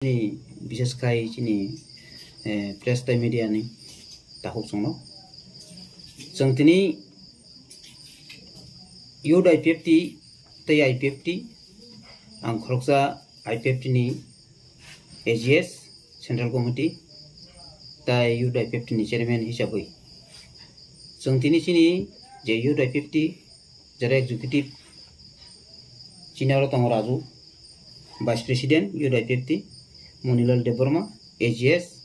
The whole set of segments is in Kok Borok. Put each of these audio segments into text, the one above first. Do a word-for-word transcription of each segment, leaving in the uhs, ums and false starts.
Chini, bishes khai chini, eh, press tei media ni takhuk chwngno. Chwng tini youth I P F T tei I P F T, ang khoroksa I P F T ni A G S, Central Committee, tei youth I P F T ni chairman hisabwi. Chwng tini chini je youth I P F T, jara executive, chini oro tongo Raju, Vice President, youth I P F T, Monilal Debbarma, A G S,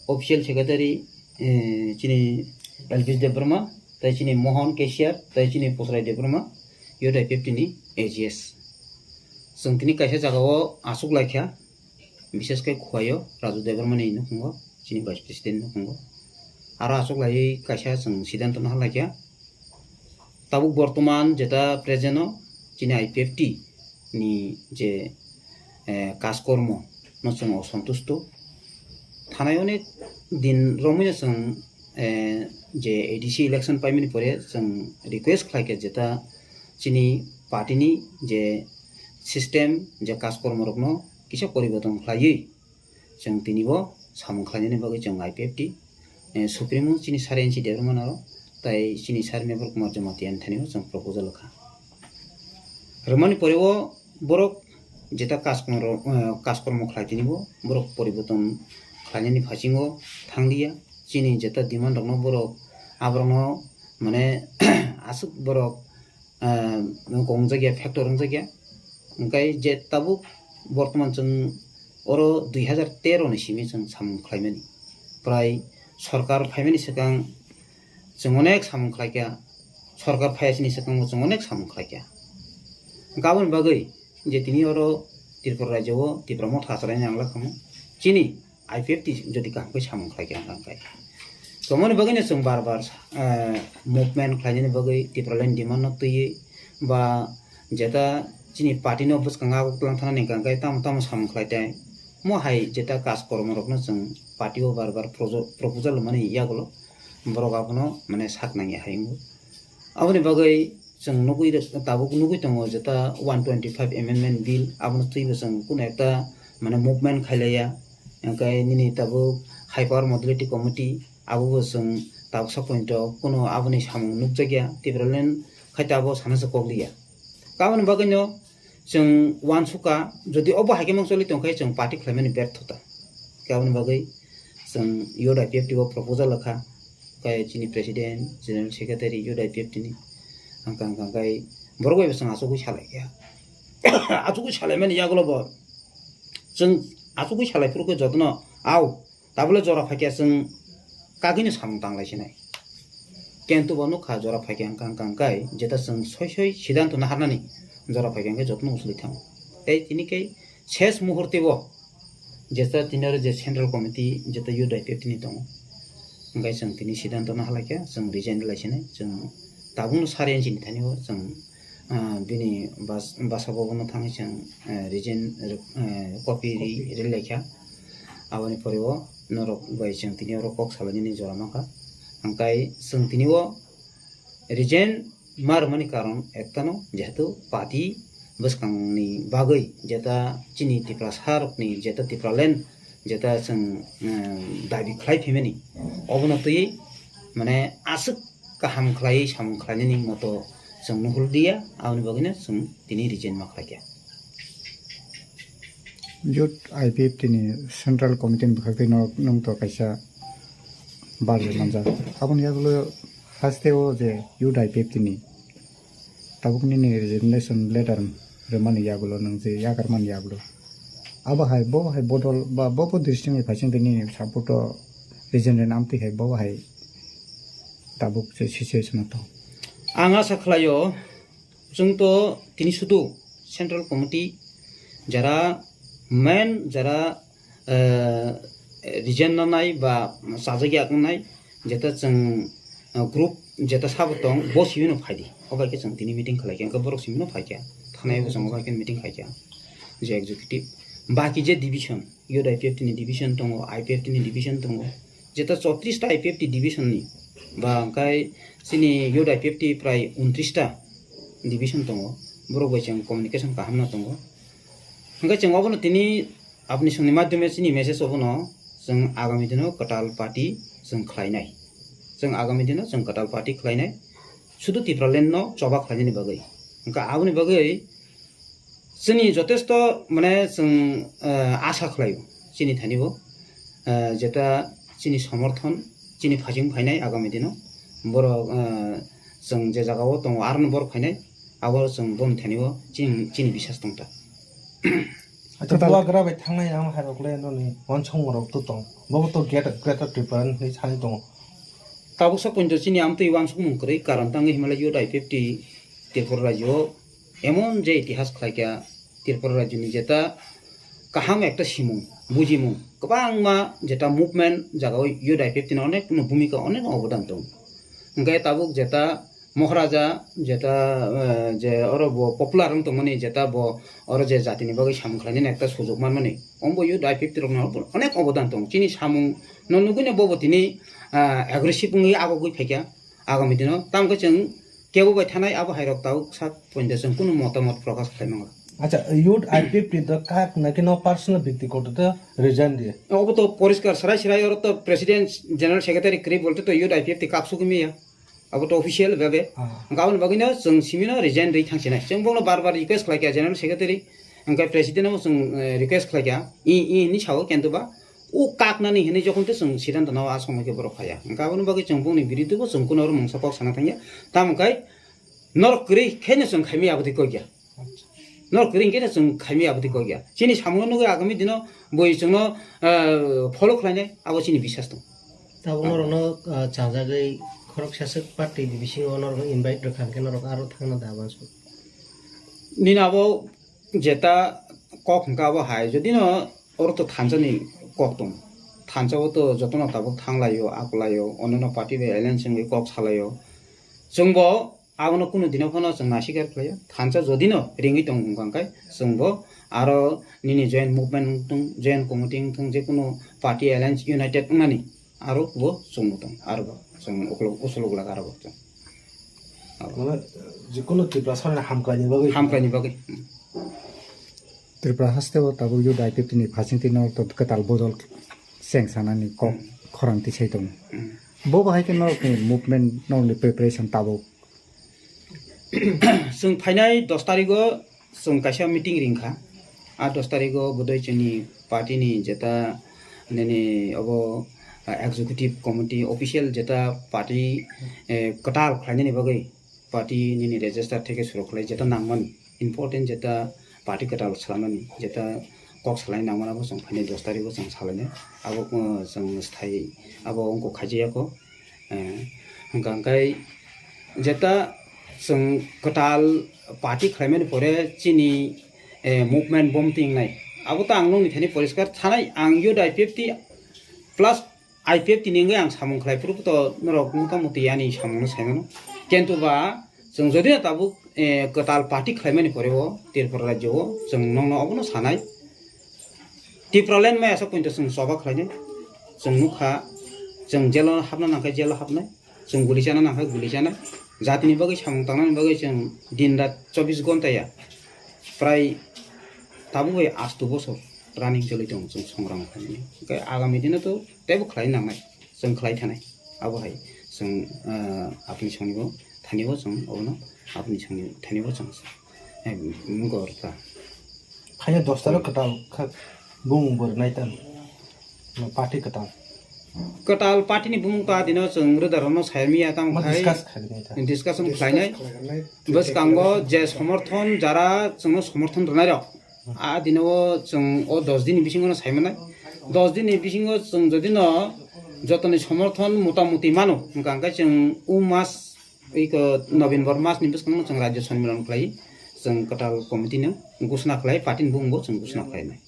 Official Secretary, eh, chini Elvis Debbarma, tei chini Mohan Cashier, tei chini Pusrai Debbarma, youth I P F T ni A G S. Chwng tini kaisa jagao achuk laikha, bishes khe Khuaio Raju Debbarma ni nukhungo, chini Vice President nukhungo. Aro achuk laiwi kaisa chwng siddhanto no halaikha. Tabuk bortoman jeta present o chini I P F T ni je, eh, kaskormo no chwng osontusto. Thanai onek din romwi no chwng, eh, je A D C election paimani pore chwng request khlaikha jeta chini party ni je system, je kaskormo rokno kisa poriborton khlaiwi chwng tini bo samung khlainani bagwi chwng I P F T, eh, Supremo chini Sir N C Debbarma no tei chini Sir Mebar Kumar Jamatia ni thani bo chwng proposal kha. Rwmani pore o borok jeta kaskormo, eh, kaskormo khlai tini bo borok poriborton khlainani phasingo thanglia. Chini jeta demand rokno borok aborokno mane aswk borok, eh, wngkok wngjakya, factor wngjakya. Hwnkhe je tabuk bortoman chwng oro dui hazar tero ni simi chwng samung khlaimani. Prai sorkar phaimani swkang chwng onek samung khlaikha, sorkar phaiya chini swkango chwng onek samung khlaikha. Hwnkhe aboni bagwi je tini oro Tripura rajyo o Tipra Motha achalaini ang lakhamu chini I P F T jodi kaham khe samung khlai khe ang khe. Tongmani bagwino chwng bar bar, eh, movement khlainani bagwi Tipraland demand no twiwi ba jeta chini party no bwskango aguk tlang thana ni hwnkhe tamo tamo samung khlai tai. Mo hai jeta kaj kormo rokno chwng party o bar bar projo-, proposal mani yagulo borok abono mane sak nangya hai wngo. Aboni bagwi chwng nugwi rw-, tabuk nugwi tongo jeta one twenty five amendment bill, abono twibo chwng kunu ekta mane movement khailaiya. Hwnkhe nini tabuk High Power Modality Committee, abobo chwng tabuk sak pointo kunu aboni samung nukjakya, Tipraland khai tabuk sana se kokliya. Aboni bagwino chwng uansukha, jodi obo hai khe mung choli tongkhe chwng party khlaimani berthota. Aboni bagwi chwng youth I P F T o proposal kha, khe chini president, general secretary youth I P F T ni, ang kang kang kai borok bai bo chwng achugwi salai kha. Achugwi salaimani yagulo bo chwng achugwi salai phuru khe jotono au tabole jora phaikya chwng kagwino samung tanglai sinai. Kintu bo nukha jora phaikya ang kang kang kai jeta chwng soi soi siddhanto naharnani jora phaikya hwnkhe jotono usuli thango. Tei tini khe ses muhurte bo jeta tini oro je central committee jeta youth I P F T ni tongo. Hwnkhe chwng tini siddhanto nahalaikha chwng resign lai sinai chwng tabukno sari inchini thani o chwng, ah, bini bas-, basa bobono thangwi chwng, eh, resign, eh, copy ri-, ri laikha. Aboni pore o norok bai chwng tini oro kok salainani jora mankha. Hwnkhe chwng tini o resign ma rwmani karon ektano, jehetu party bwskangni bagwi jeta chini Tiprasa rokni jeta Tipraland jeta chwng, eh, dabi khlai phaimani, obono twiwi mane aswk kaham khlaiwi samung khlainani moto chwng nuhuldiya, aboni bagwino chwng tini resign ma khlaikha. Youth I P F T ni Central Committee ni bwkhak twi no nwng to kaisa barjak manjak. Aboni yagulo haste o je youth I P F T ni tabuk nini resignation letter rwmani yagulo nwng je yakarmani yagulo. Abo hai bo hai bodol ba bo bo district ni phaising twi nini support o resign rwna amtwi hai bo hai tabuk je situation o tong. Ang asa khlaio, chwng to tini sudu Central Committee jara main jara, eh, resign nanai ba chajak yak nanai, jeta chwng, eh, group jeta sabo tong, bo simi no phaidi. Obai khe chwng tini meeting khlai khe, hwnkhe borok simi no phai khe, thanai bo chwng obai khe meeting khai khe, je executive. Baki je division, youth I P F T ni division tongo, I P F T ni division tongo, jeta chotris ta I P F T division ni, ba hwnkhe chini youth I P F T prai untris ta division tongo, borok bai chwng communication kaham no tongo. Hwnkhe chwng obono tini Apni songni madhyome chini message obono chwng agami dino kwtal party chwng khlainai. Chwng agami dino chwng kwtal party khlainai. Sudu Tipraland no choba khlainani bagwi. Hwnkha aboni bagwi chini jotesto mane chwng, eh, asa khlaio chini thani bo, eh, jeta chini somorthon, chini phajing phainai agami dino. Borok, eh, chwng je jagao tongo, arono borok phainai, abo chwng boni thani o chini, chini bisas tongta. Acha, kwtal bubagra bai thangnai ang hai rok le noni wansong rok to tong. Bobo to Greater, Greater Tripura ni thani tongo. Tabuk sa pointo chini amtwi wansukmung kwrwi, karon tangwi Himalaya Youth I P F T Tripura rajyo emon je itihas khlaikha, Tripura rajyoni jeta kaham ekta simung, bujimung, kwbangma jeta movement jagao Youth I P F T ni onek no bhumika, onek no obodan tongo. Hwnkhe tabuk jeta Maharaja, jeta, eh, je oro bo popular wng tongmani, jeta bo oro je jatini bagwi samung khlainani ekta sujok manmani, ombo Youth I P F T rokno onek obodan tongo. Chini samung no nugwino bobo tini, ah, aggressive wngwi agogwi phaikha. Agami dino tamkhe chwng kebo bai thanai abo hairok tabuk sak pointo chwng kunu motamot prokash khlai mangla. Acha, Youth I P F T ni to kak naki no personal byaktigoto to resign diye. Obo to poriskar srai srai, oro to president, general secretary kwrwi bolte to Youth I P F T kak sugwi maya. Abo to official bhabe. Ah. Hwnkhe aboni bagwino chwng simino resign rwi thangsinai. Chwng bono bar bar request khlaikha general secretary, hwnkhe president no chwng, eh, request khlaikha. I, i hinwi sao kintu ba o kaknani hinwi jokhon tei chwng siddhanto nao a somoi khe borok phaiya. Hwnkhe aboni bagwi chwng bongni biruddhe bo chwng kuno oro mungsa kok sana thangya. Tamo khe norok kwrwi khe no chwng khaimwi abotwi kokya. Norok kwrwi khe no chwng khaimwi abotwi kokya. Chini samungno nugwi agami dino bui chwngno, eh, follow khlainai abo chini bisas tong. Tabuk norokno, ah, chajagwi khoroksa swk party ni bisingo norokno invite rwkha hwnkhe norok aro thangna da uansuk. Nini abo jeta kok hwnkha abo hai, jodi no oro to thansa ni kok tongo. Thansa o to jotono tabuk thanglaio, akwlaio, onno party bai alliance wngwi kok salaio. Chwngbo abono kunu dino phano chwng nasikar khlaio. Thansa jodi no ringwi tongo hwnkha hwnkhe chwngbo aro nini joint movement wngthung, joint committee wngthung, je kunu party alliance united wngnani aro bo chwngbo tong, aro bo chwng ukulok, usulok lak aro bo chwng. Mane, jikunu Tiprasa ni hamkraini bagwi. Hamkraini bagwi. Hmm. Tripura haste o tabuk Youth I P F T ni phasingtwi no to kwtal bodol cheng sanani kok Hmm. khorang tisai tongo. Hmm. Bo bahai khe norokni movement, norokni preparation tabuk. Chwng phainai dos tarigo chwng kaisa meeting ringkha. A dos tarigo bodoi chini party ni jeta nini obo, ah, executive committee official jeta party, eh, kwtal khlainani bagwi party nini register theke suru khlai jeta nangmani important jeta party kwtal swlamani jeta kok salai nangmani abo chwng phainai dos tarigo chwng salainai abo, uh, chwng sthai abo wngkok khaijaya kho. Eh, hwnkha hwnkhe jeta chwng kwtal party khlaimani pore chini, eh, movement bom tingnai. Abo to ang nungni thani poriskar thanai, ang Youth I P F T plus I P F T ni wngwi ang samung khlai phuru to norok motamuti ani samungno saimano. Kintu ba chwng jodi no tabuk, eh, kwtal party khlaimani pore o Tripura rajyo o chwng nongno obono sanai. Tipraland maya sa pointo chwng choba khlainai. Chwng nukha, chwng jelo hapna nangkhe jelo hapnai, chwng guli chana nangkhe guli chanai. Jatini bagwi samung tangnani bagwi chwng din rat chobbish ghonta ya prai tabuk bai astu bosor running choli tongo chwng songram khlainai. Hwnkhe agami dino to teibo khlai nangnai, chwng khlai thanai. Abo hai chwng, ah, apni songni bo thani bo chwng obono apni songni thani bo chwng, eh, mungko rwkha. Khaina dos tarok kwtal kha bumung bo rwnai tamo. Party kwtal. Kwtal party ni bumung ta dino chwng rwda rwno sai miya tamo khai discuss khainai ta. Discussion khlainai. Bwskango je somorthon jara chwngno somorthon rwnai rok. A dino o chwng o dos din ni bisingo no sai manai. Dos din ni bisingo chwng jodi no jotoni somorthon motamuti mano, hwnkha hwnkhe chwng o mas Iko November mas ni bwskango chwng Rajya Sonmilan khlai, chwng kwtal committee no ghosna khlai, party ni bumung bo chwng ghosna khlai nai.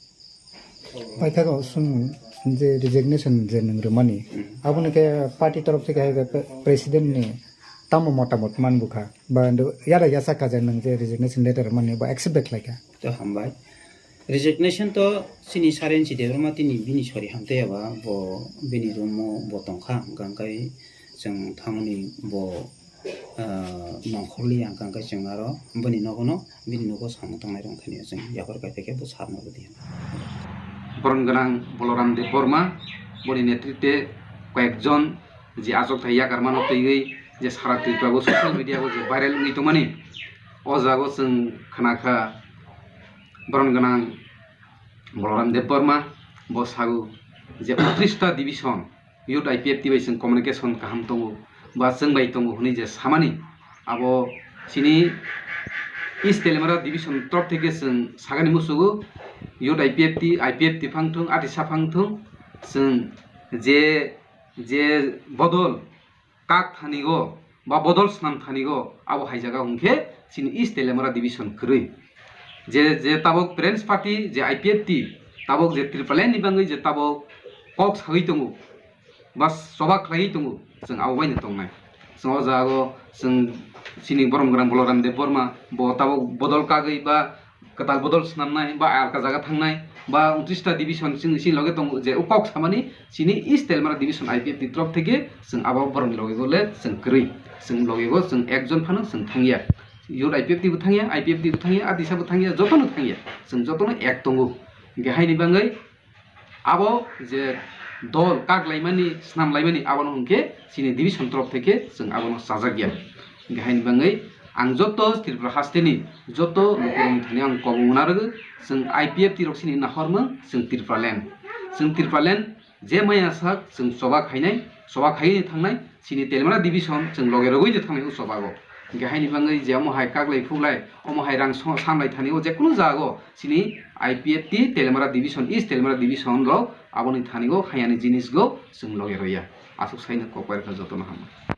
Paithago swngmung je resignation je nwng rwmani, Hmm. Aboni khe party torof theke hai khe pre-, president ni tamo motamot man bukha, ba ndo yara yasa kha je nwng je resignation letter rwmani bo accept bai khlai kha. To hambai. Resignation to chini Sarensi Debbarma tini bini sori hamtaiya ba bo bini room o bo tongkha, hwnkha hwnkhe chwng thamani bo, ah, nongkhorliya, hwnkha hwnkhe chwng aro bini nogo no, bini nogo samung tangnai rok wngkha chwng yaphar kaiphai khe bo sarno bo diya. Borom gwnang Boloram Debbarma, boni netritwe koyekjon je achukthai yakarmano twiwi je sara Tripura o social media o je viral wngwi tongmani, o jaga o chwng khna kha borom gwnang Boloram Debbarma bo sago je untris ta division youth I P F T bai chwng communication kaham tongo ba chwng bai tongo hwnwi je samani, abo chini East Teliamura division torop theke chwng sagani musugo youth I P F T, I P F T phang thung, atisa phang thung, chwng je, je bodol kak thani go ba bodol snam thani go abo hai jaga hwnkhe chini East Teliamura division kwrwi. Je, je tabok Parents Party, je I P F T, tabok je Tipraland ni bagwi je tabok kok sagwi tongo, ba choba khlaiwi tongo, chwng abo baino tongnai. Chwng o jaga o chwng chini borom gwnang Boloram Debbarma bo tabok bodol kagwi ba kwtal bodol snamnai ba alka jaga thangnai ba untris ta division chini, chini loge tongo je o kok samani chini East Teliamura division I P F T torop theke chwng abo borokni loge go le chwng kwrwi. Chwng loge go chwng ekjon phano chwng thangya. Youth I P F T bo thangya, I P F T bo thangya, atisa bo thangya, jotono thangya. Chwng jotono ek tongo. Hwnkhe haini bagwi abo je dol kak laimani, snam laimani, abono hwnkhe chini division torop theke chwng abono chajak ya. Hwnkhe haini bagwi ang joto Tripura hasteni joto lukurokni thani ang kobong muna rwgwi, chwng I P F T rok chini nahormung, chwng Tipraland. Chwng Tipraland je maya sak chwng choba khainai, choba khaiwi thangnai, chini Teliamura division chwng loge rogwi je thangnai o choba o. Hwnkhe haini bagwi je omo hai kaklai phuklai, omo hai rang so-, samlai thani o je kunu jaga o chini I P F T Teliamura division, East Teliamura division rok aboni thani o hayani jinis go chwng loge roya. Aswk saino kok bai rwkha jotono hambai.